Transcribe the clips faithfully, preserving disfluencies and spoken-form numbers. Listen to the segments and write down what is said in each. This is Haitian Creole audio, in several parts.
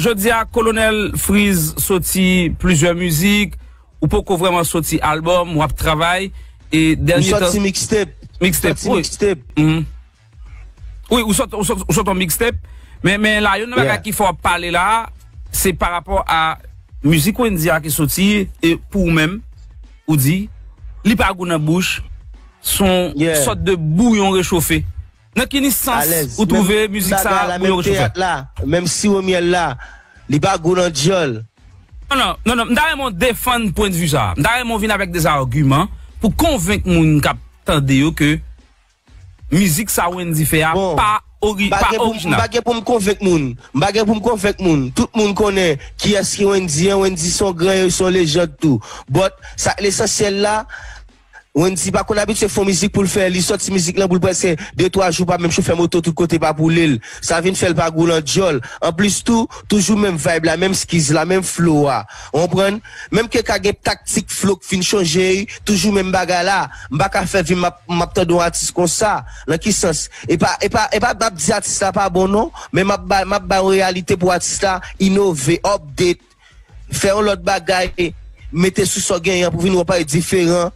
Jodi a, Kolonèl Freez soti plizyè mizik, ou poko vrèman soti albòm, w ap travay, e dènye tan... Soti mixtape. Mixtape, wi. Mixtape. Mhm. Wi, ou sot, ou sot, ou sot yon mixtape, men, men la, youn nan bagay ki fè w ap pale la, se pa rapò a mizik Wendyy a ki soti, e pou ou menm, ou di, li pa gou nan bouch, se yon sòt de bouyon rechofe. Nan ki sans ou twouve mizik sa a, bouyon rechofe? Menm siro myèl la, li pa gou nan dyòl. Non, non, non, non, m ta renmen w defann pwendvi sa a. M ta renmen w vin avèk de agiman pou konvenk moun k ap tande yo ke mizik sa Wendyy fè a pa ori-, pa orijinal. M pa gen pou m konvenk moun. M pa gen pou m konvenk moun. Tout moun konnen kiyès ki Wendyy an. Wendyy se yon gran, se yon lejand tou. But, sa k lesansyèl la, Wendyy pa konn abitye fè yon mizik pou l fè, li sòti mizik lan pou l prèske de twa jou pa menm chofè moto tout kote pa boule l. Sa vin fè l pa gou nan dyòl. Anplis tou, toujou menm vibe la, menm skiz la, menm flow a. Ou konprann? Menm ke ka gen taktik flow k fin chanje, toujou menm bagay la. M pa ka fè vi m ap, m ap tande yon atis konsa. Nan ki sans? E pa, e pa, e pa m ap di atis la pa bon non, men m ap bay, m ap bay yon reyalite pou atis la inove, update. Fè yon lòt bagay, mete sou sa w genyen an pou vin wè yon bagay diferan.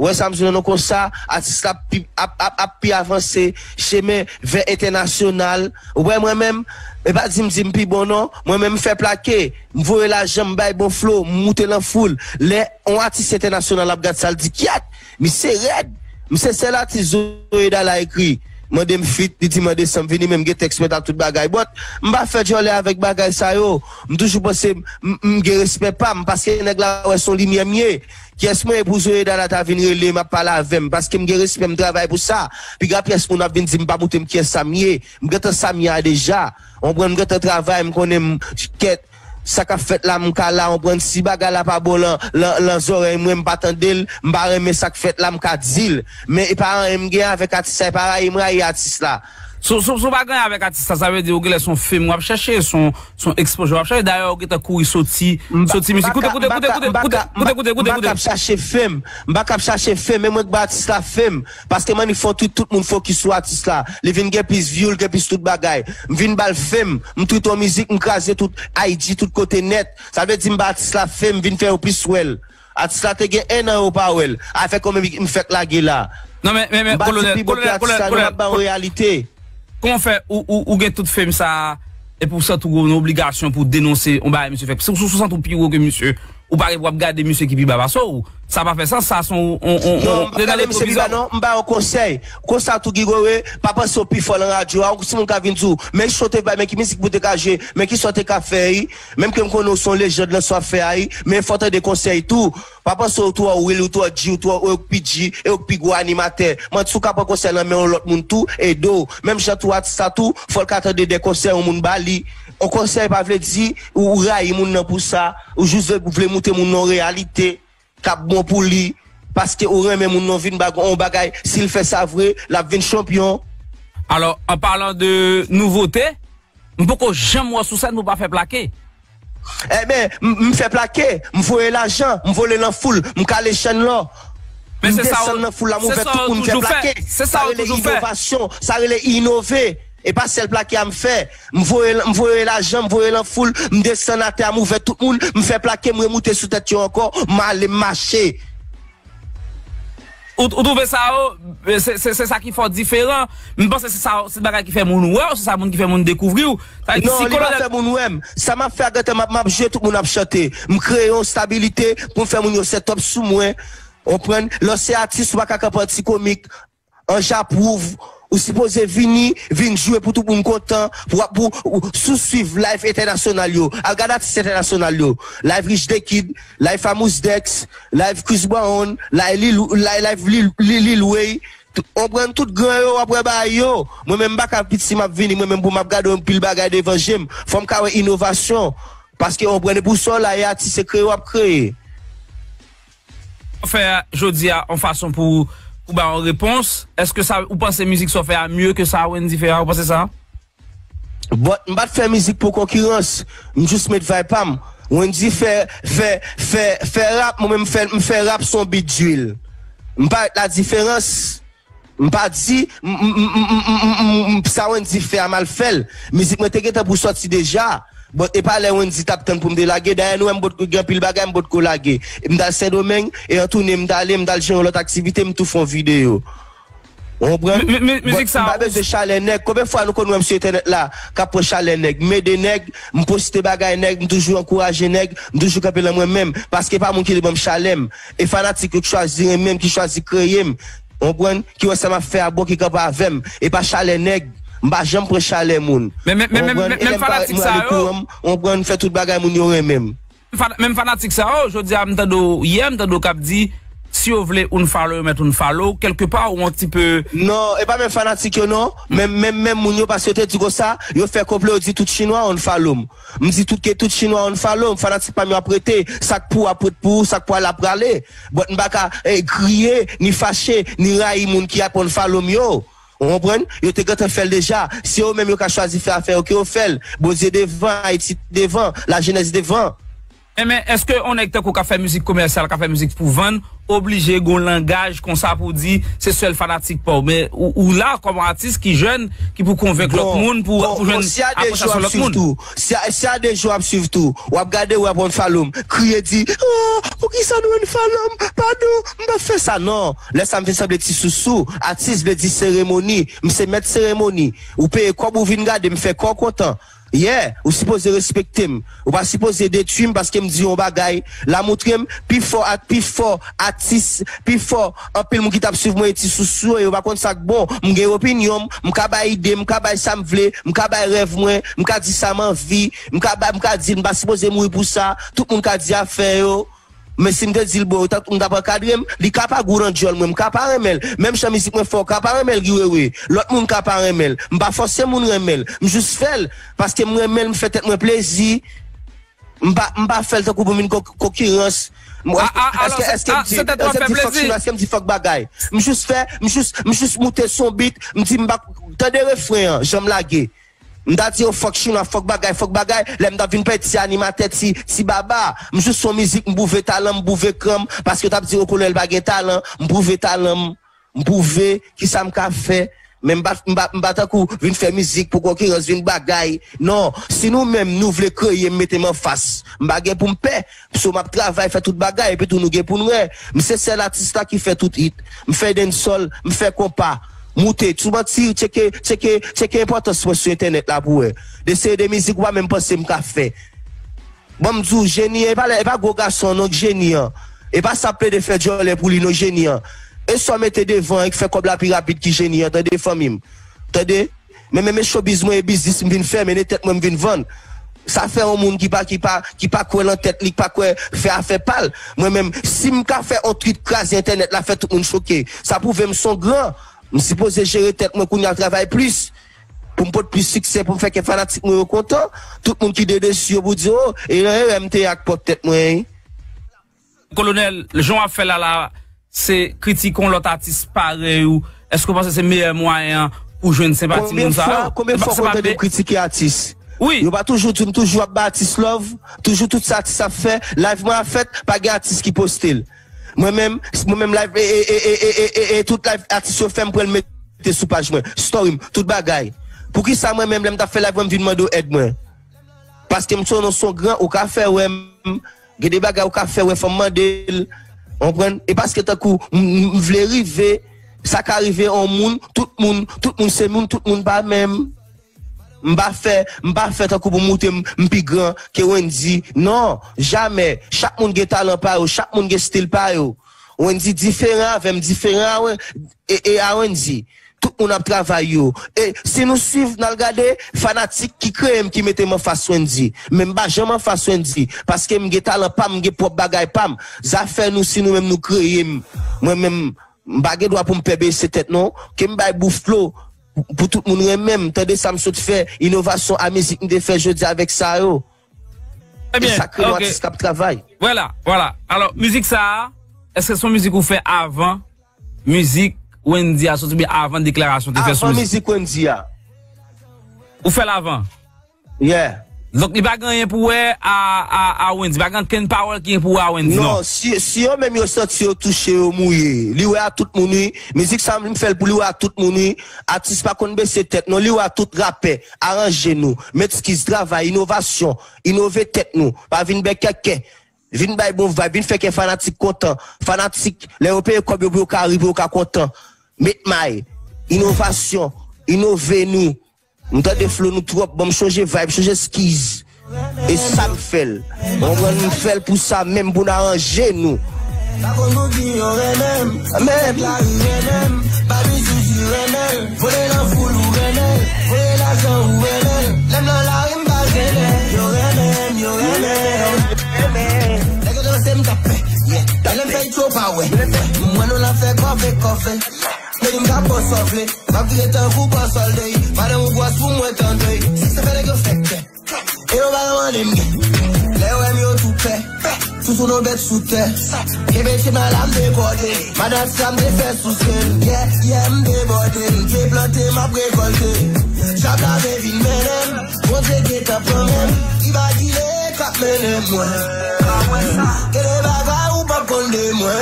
Ou wè sa m di w non konsa, atis la ap pi, ap, ap, ap pi avanse, chemen vè entènasyonal. Ou wè mwen menm, e pa di m di m pi bon non, mwen menm m fè plake, m voye lajan, m bay bon flow, m moute l an foul. Lè yon atis entènasyonal ap gad sa, l di, "Kyèt, misye rèd." M se sèl atis Zoe Dala ekri. Mande m feat, li di mande san m vini, men m gen tèks mwen ak tout bagay. But, m pa fè djòlè avèk bagay sa yo. M toujou panse m, m, m gen respè pa m, paske nèg la wè se yon limyè m ye. Kiyès mwen ye pou Zoe Dala ta vin rele m ap pale avè m, paske m gen respè, m travay pou sa. Piga pyès moun ap vin di m pa moute m kiyès sa m ye. M gentan sa m ye a deja. Ou konprann, m gentan travay, m konnen m kèt. Sa k ap fèt la, m ka la, ou konprann, si bagay la pa bon lan, lan, lan zòrèy mwen, m pa tande l, m pa renmen sa k fèt la, m ka di l. Men e pa anyen m gen avèk atis la, e pa rayi m rayi atis la. Si w, si w, si w pa gen anyen avèk atis la, sa vle di ou genlè se yon fame w ap chèche, se yon, se yon exposure w ap chèche. Dayè, ou gentan kouri soti, soti mizik. Koute, koute, koute, koute, koute, koute, koute, koute, koute. M pa k ap chache fame, m pa k ap chache fame, men mwen k ba atis la fame. Paske Mannick fè yon tweet, tout moun fokis sou atis la. Li vin gen plis view, li gen plis tout bagay. M vin ba l fame, m tweet yon mizik, m kraze tout I G, tout kote nèt. Sa vle di m ba atis la fame, m vin fè yo plis wè l. Atis la te gen en an yo pa wè l. Avèk yon mizik m fèk lage la. Non, men, men, men, m pa di pi bon ke atis la, non, m ap ba yon reyalite. Kòman fè ou, ou, ou gen tout fame sa a, epi w santi w gen yon obligasyon pou w denonse yon bagay misye fè? Si w, si w santi w pi wo ke misye, ou pa gen pou w ap gade misye ki pi ba pase w. Sa pa fè sans, sa se yon, yon, yon, yon... Non, m pa gade misye pi ba non, m ba yon konsèy. Konsa tou, Guy Goret, pa panse w pi fò lan radyo a, yon timoun ka vin di w, men cho w te bay, men ki mizik pou w te ka jwe, men ki sa w te ka fè, wi. Menm ke m konnen w se yon lejand lan sa w ap fè a, wi, men fò w tande konsèy tou. Pa panse w twò real, ou twò G, ou twò, ou k pi G, e ou k pi gwo animatè. Manti, ou ka pran konsèy nan men yon lòt moun tou, ede w. Menm jan tou atis la tou, fò l ka tande de konsèy yon moun ba li. Yon konsèy pa vle di ou rayi moun nan pou sa, ou jis vle, vle moute moun nan yon reyalite k ap bon pou li, paske ou renmen moun nan vin ba yon bagay, si l fè sa vre, l ap vin chanpyon. Alò, an palan de nouvote, m poko janm wè w sou sèn pou w pa fè plake. Enben, m, m fè plake, m voye lajan, m vole nan foul, m kale chèn lò. M desann nan foul la, m ouvè tout moun fè plake. Sa rele inovasyon, sa rele inove. E pa sèl plake a m fè. M voye, m voye lajan, m voye nan foul, m desann atè a, m ouvè tout moun, m fè plake, m remoute sou tèt yo ankò, m ale, m mache. Ou, ou twouve sa yo, se, se, se sa ki fè w diferan. M panse se sa, se bagay ki fè moun wè w, se sa moun ki fè moun dekouvri w. Sa vle di, non, si li pa fè moun wè m. Sa m ap fè a gentan, m ap, m ap jwe, tout moun ap chante. M kreye yon stabilite pou m fè moun yo set up sou mwen. Ou konprann? Lè w se atis, ou pa ka kanpe an ti komik. An japwouv, ou sipoze vini, vin jwe pou tout moun kontan, pou, pou, ou, si w swiv live entènasyonal yo, al gade atis entènasyonal yo, live Rich the Kid, live Famous Dex, live Chris Brown, live Lil, live, live Lil, Lil, Lil Wayne, tout, ou konprann, tout gran yo, w ap wè bagay yo. Mwen menm m pa ka piti m ap vini, mwen menm pou m ap gade yon pil bagay devan je m, fò m ka wè inovasyon, paske ou konprann, e pou sa w la, e atis se kreye w ap kreye. Fè jodi a yon fason pou, pou ba yon repons. Èske sa, ou panse mizik sa w fè a mye ke sa Wendyy fè a? Ou panse sa? But m pa t fè mizik pou konkirans. M jis met vibe pa m. Wendyy fè, fè, fè, fè rap, mwen menm m fè, m fè rap sou yon beat drill. M pa wè la diferans. M pa di, m, m, m, m, m, m, m, m, sa Wendyy fè a mal fè l. Mizik mwen te gentan pou sòti deja. Bon, e pa lè Wendy t ap tann pou m te lage. Dayè, nou wè m potko gen anpil bagay, m potko lage. M t al Sendomeng, e an tounen m t ale, m t al jere yon lòt aktivite, m tou fè yon videyo. Ou konprann? Mi- mi- mi- Bon, mizik sa m pa ou- bezwen chalè nèg. Konbyen fwa nou konn wè m sou entènèt la k ap pran chalè nèg? M ede nèg, m poste bagay nèg, m toujou ankouraje nèg, m toujou kanpe nan mwen menm. Paske pa moun ki te ban m chalè m. E fanatik yo ki chwazi renmen m, ki chwazi kreye m. Ou konprann? Ki wè sa m ap fè a bon, ki kanpe avè m. E pa chalè nèg. M pa janm pran chalè moun. Men- men- men- Ou men- konprann? men- E menm lè m parèt fanatik mwen sa ale yo, kouran m, ou konprann, fè tout bagay moun yo renmen m. Fan- menm fanatik sa yo, jodi a m tande w, yè m tande w k ap di, si yo vle unfollow yo mèt unfollow, kèlke pa ou yon ti pe. Non, e pa menm fanatik yo non. Menm menm menm moun yo, paske yo te di konsa, yo fè konplo, yo di tout chinwa unfollow m. M di tout ke tout chinwa unfollow m, fanatik pa m yo ap rete, sa k pou w ap ret pou ou, sa k pwale ap prale. But m pa ka eh, griye, ni fache, ni rayi moun ki ap unfollow m yo. Ou konprann? Yo te gentan fè l deja. Se yo menm yo ka chwazi fè afè yo, ke yo fè l. Bondye devan, Ayiti devan, lajenès devan. Enben, èske yon nèg tankou w k ap fè mizik komèsyal, k ap fè mizik pou vann, oblije gen yon langaj konsa pou w di se sèl fanatik pa w? Men ou, ou la kòm atis ki jèn, ki pou konvenk lòt Bon, moun pou, bon, pou bon, jwenn si a de jou apresyasyon ap lòt swiv moun. Tou, si a, si a de jou ap swiv tou, w ap gade, w ap unfollow m, kriye di, oh, poukisa nou unfollow m? Padon, m pa fè sa, non. Lè sa m vin sanble ti sousou. Atis vle di seremoni. M se mèt seremoni. Ou peye kòb ou vin gade m, fè kò w kontan. Yeah, ou sipoze respekte m. Ou pa sipoze detwi m paske m di yon bagay. La moutre m, pi fò ak pi fò atis, pi fò anpil moun ki t ap swiv mwen e ti sousou yo, yo pa konn sa k bon. M gen opinyon m, m ka bay ide, m ka bay sa m vle, m ka bay rèv mwen, m ka di sa m anvi, m ka bay, m ka di m pa sipoze mouri pou sa. Tout moun ka di afè yo. Men si m te di l bon, yo t ap, m t ap ankadre m, li ka pa gou nan djòl mwen, m ka pa renmen l. Menm jan mizik mwen fè, w ka pa renmen l, Guy Wewe. Lòt moun ka pa renmen l. M pa fòse moun renmen l. M jis fè l, paske m renmen l, m fè tèt mwen plezi. M pa, m pa fè l tankou pou m vin kon-, konkirans. M, A, a, alò, èske, se, èske a, m di, se tèt w ap èske m fè di fòk plezi. Chino, èske m di fòk bagay? M jis fè, m jis, m jis moute son bit, m di m pa, tande refren an, jan m lage. M ta di yo fòk chinwa, fòk bagay, fòk bagay. Lè m ta vin pè ti animatè, ti, ti baba. M jis fè yon mizik, m pwouve talan m, m pwouve kran m. Paske yo t ap di yo Kolonèl pa gen talan. M pwouve talan m, m pwouve kisa m ka fè. Men m pa, m pa, m pa tankou vin fè mizik pou konkirans, vin bagay. Non, si nou menm nou vle kreye, m mete m anfas. M pa gen pou m pè. So m ap travay, fè tout bagay, epi tou nou gen pou n wè. M se sèl atis la ki fè tout hit. M fè dancehall, m fè konpa. Moute, sou manti, tcheke, tcheke, tcheke enpòtans mwen sou entènèt la pou wè. De seri de mizik ou pa menm panse m ka fè. Bon, m di w, jeni an, e pa lè, e pa gwo gason an non k jeni an. E pa sa ap plede fè djòlè pou li non jeni an. E sa w mete devan an ki fè kòb la pi rapid ki jeni an, tande fanmi m. Tande? Men menm e showbiz mwen, e biznis m vin fè, men e tèt mwen m vin vann. Sa fè yon moun ki pa, ki pa, ki pa kwè nan tèt li, ki pa kwè fè afè pa l. Mwen menm, si m ka fè yon tweet kraze entènèt la, fè tout moun choke. Sa pwouve m s on gran. M sipoze jere tèt mwen kounye a, travay plis. Pou m pot plis siksè, pou m fè kè fanatik mwen yo kontan. Tout moun ki de desi yo pou di, oh, e nan erè m te ye ak pwòp tèt mwen, wi. Kolonèl, jan w ap fè la la, se kritike yon lòt atis parèy ou. Èske w panse se meyè mwayen an pou jwenn senpati moun sa yo? Konbyen fwa, konbyen fwa w konn tande m kritike atis? Wi. Yo pa toujou di m toujou ap bay atis love, toujou tout sa atis ap fè, live mwen ap fèt, pa gen atis ki poste l. Mwen menm, mwen menm live, e, e, e tout live atis yo fè m pran l mete sou paj mwen, story m, tout bagay. Poukisa mwen menm lè m t ap fè live mwen m vin mande w èd mwen? Paske m se yon, se yon gran, ou ka fè wè m, gen de bagay ou ka fè wè fò m mande l. Ou konprann? E paske tankou m, m, m vle rive, sa ka rive yon moun, tout moun, tout moun se moun, tout moun pa menm. M pa fè, m pa fè tankou pou m moute m, m pi gran ke Wendy. Non, jamè. Chak moun gen talan pa yo, chak moun gen stil pa yo. Wendy diferan avè m, diferan a Wen-, e, e a Wendy. Tout moun ap travay yo. E si nou swiv, n al gade, fanatik ki kreye m ki mete m anfas Wendy. Men m pa janm anfas Wendy, paske m gen talan pa m, m gen pwòp bagay pa m. Zafè nou, si nou menm nou kreye m. Mwen menm, m pa gen dwa pou m pè bese tèt non. Ke m bay bouf dlo pou tout moun renmen m. Tande sa m sot fè, inovasyon a mizik m te fè jodi avèk sa yo. E sa kreye yon atis k ap travay. Vwala, vwala. Alò, mizik sa a, èske se yon mizik ou fè avan mizik Wendy a soti oubyen avan deklarasyon te fè sou mizik? Avan mizik Wendy a. Ou fè l avan? Yeah. Donk, li pa gen anyen pou wè a, a, a Wendy. Pa gen ankenn pawòl ki gen pou wè a Wendy, non. Non, si, si yo menm yo santi yo touche, yo mouye, li wè a tout moun, wi. Mizik sa, m fè l pou li wè a tout moun, wi. Atis pa konn bese tèt, non. Li wè a tout rapè. Aranje nou. M ekskiz, travay, inovasyon. Inove tèt nou. Pa vin bèkèkè. Vin bay bon vibe, vin fè kè fanatik kontan. Fanatik, lè yo peye kòb yo pou yo ka ri, pou yo ka kontan. Met may, inovasyon, inove nou. M tande flow nou twòp, ban m chonje vibe, chonje skiz. E sa m fè l. Ou konprann, m fè l pou sa menm, pou n aranje nou. Pa konn pou ki yo renmen m, men lari renmen m, pa bezwen di renmen l, vole nan foul ou renmen l, voye lajan ou renmen l, lè m nan lari m pa jennen, yo renmen m, yo renmen m. Nèg yo danse m t ap fè, yeah. Talè m fè yo pa wè. M wè nou la fè kòve, kòve. Baby, m ka pran sa w vle. M ap vire tankou pran sòlde. Madanm ou gwòs pou mwen tande. Si se fè nèg yo fè kè. E yo pa mande m gen. Lè yo wè m yo tou pè. Sou sou nou bèt sou tè. Kenbe ti mal la m dekòde. Madan sa m te fè sou sèl. Yeah, yeah, m debòde. M te plante, m ap rekòlte. Djab la vle vin mennen m. Bondye gentan pran men m. Ki bagay ki le k ap mennen mwen. Gen de bagay ou p ap konn de mwen.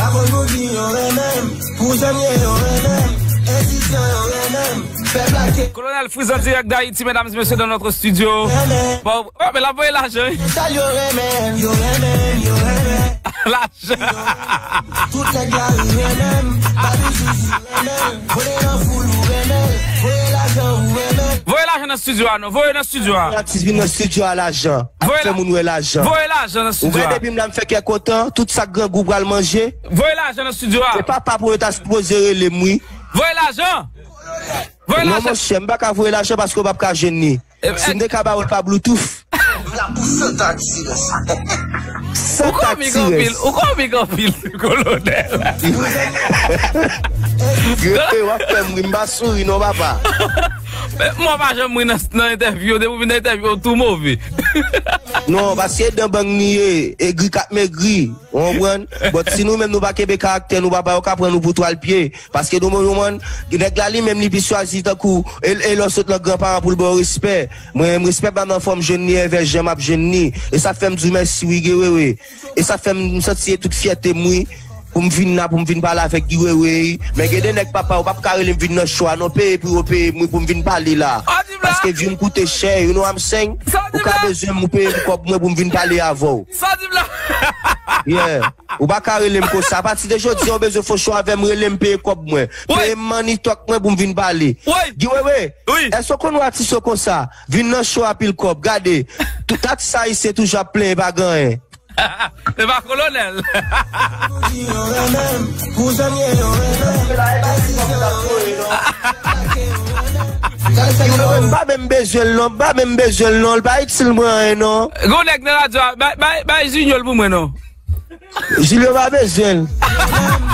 Pa konn pou ki yo renmen m. Pou janm ye yo renmen m. Ensistan yo renmen m. Fè plake. Colonel Freeze en direct d'Haïti, mesdames et messieurs, dans notre studio. Renmen. Bon, oh, men l ap voye lajan, wi. Sal yo renmen m, yo renmen m, yo renmen m. Lajan. Tout nèg la renmen m. Pa di sou renmen m. Voye nan foul ou renmen l. Voye lajan ou renmen l. Voye lajan nan studio a, non. Voye nan studio a. Atis vin nan studio a lajan. Ap fè moun wè lajan. Voye lajan nan studio a. Ou wè depi m la m fè kè kontan, tout sa k grangou pral manje. Voye lajan nan studio a. Se papa pou yo ta sipoze rele m, wi. Voye lajan. Voye lajan. Non, monchè, m pa ka voye lajan paske w p ap ka jwenn li. Si m te ka ba ou l pa Bluetooth. M la pou fè taksi la. Ou komik anpil, ou komik anpil, Kolonèl. Grete, w ap fè m ri, m pa souri non, papa. Men mwen pa janm ri nan, nan entèvyou, depi w vin nan entèvyou, w tou move. Non, paske dan bang li ye, egri k ap megri. Ou konprann? But si nou menm nou pa kenbe karaktè nou, papa, yo ka pran nou pou twal pye. Paske nou, nou, nou, nèg la li menm li pi swazi tankou, e, e lè w sot nan gran paran pou l ba w respè. Mwen, m respè pa m nan fòm jwenn li, envè jan m ap jwenn li. E sa fè m di w mèsi, wi, Guy Wewe. E sa fè m, m santi se tout fyète m, wi. Pou m vin la, pou m vin pale avèk Guy Wewe. Men gen de nèg, papa, ou p ap ka rele m vin nan show a, non, peye pou yo peye m, wi, pou m vin pale la. Paske vi m koute chè, you know what I'm saying? Ou ka bezwen m, ou peye m kòb mwen pou m vin pale avè w. Sa w di m la? Yeah. Ou pa ka rele m konsa. Apati de jodi a, ou bezwen fè show avè m, rele m, peye kòb mwen. Peye m money talk mwen pou m vin pale. Guy Wewe, èske w konn wè atis yo konsa? Vin nan show a pil kòb. Gade, tout atis ayisyen toujou ap plenyen pa gen anyen. Se pa Kolonèl. M pa menm bezwen l non, m pa menm bezwen l non, l pa itil mwen anyen non. Gon nèg nan radyo a, bay, bay, bay Junior l pou mwen non. Junior pa bezwen l.